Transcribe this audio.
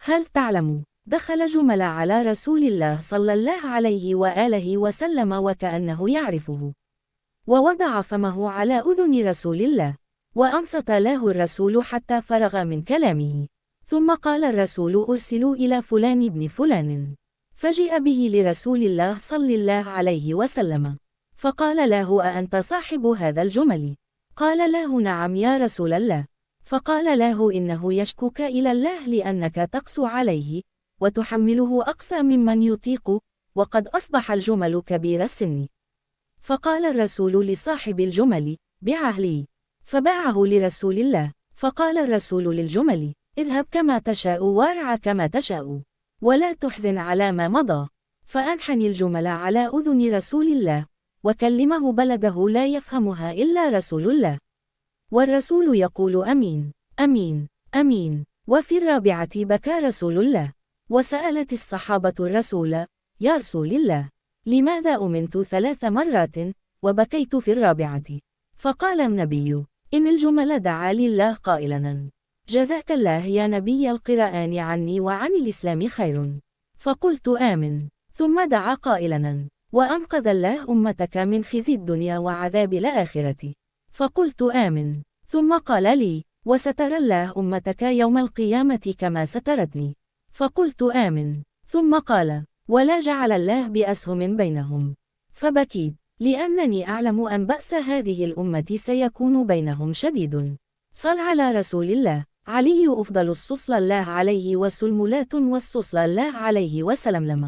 هل تعلم؟ دخل جمل على رسول الله صلى الله عليه وآله وسلم وكأنه يعرفه، ووضع فمه على أذن رسول الله، وأنصت له الرسول حتى فرغ من كلامه، ثم قال الرسول: أرسلوا إلى فلان ابن فلان. فجيء به لرسول الله صلى الله عليه وسلم، فقال له: أأنت صاحب هذا الجمل؟ قال له: نعم يا رسول الله. فقال له: إنه يشكوك إلى الله لأنك تقسو عليه، وتحمله أقسى ممن يطيق، وقد أصبح الجمل كبير السن. فقال الرسول لصاحب الجمل: بعه لي. فباعه لرسول الله. فقال الرسول للجمل: اذهب كما تشاء وارع كما تشاء، ولا تحزن على ما مضى. فأنحني الجمل على أذن رسول الله، وكلمه بلده لا يفهمها إلا رسول الله، والرسول يقول: أمين أمين أمين. وفي الرابعة بكى رسول الله، وسألت الصحابة الرسول: يا رسول الله، لماذا أمنت 3 مرات وبكيت في الرابعة؟ فقال النبي: إن الجمل دعا لله قائلا: جزاك الله يا نبي القرآن عني وعن الإسلام خير. فقلت: آمن. ثم دعا قائلا: وأنقذ الله أمتك من خزي الدنيا وعذاب الآخرة. فقلت: آمن. ثم قال لي: وسترى الله أمتك يوم القيامة كما سترتني. فقلت: آمن. ثم قال: ولا جعل الله بأسهم بينهم. فبكيت، لأنني أعلم أن بأس هذه الأمة سيكون بينهم شديد. صل على رسول الله. علي أفضل الصصل الله عليه وسلملات والصصل الله عليه وسلم.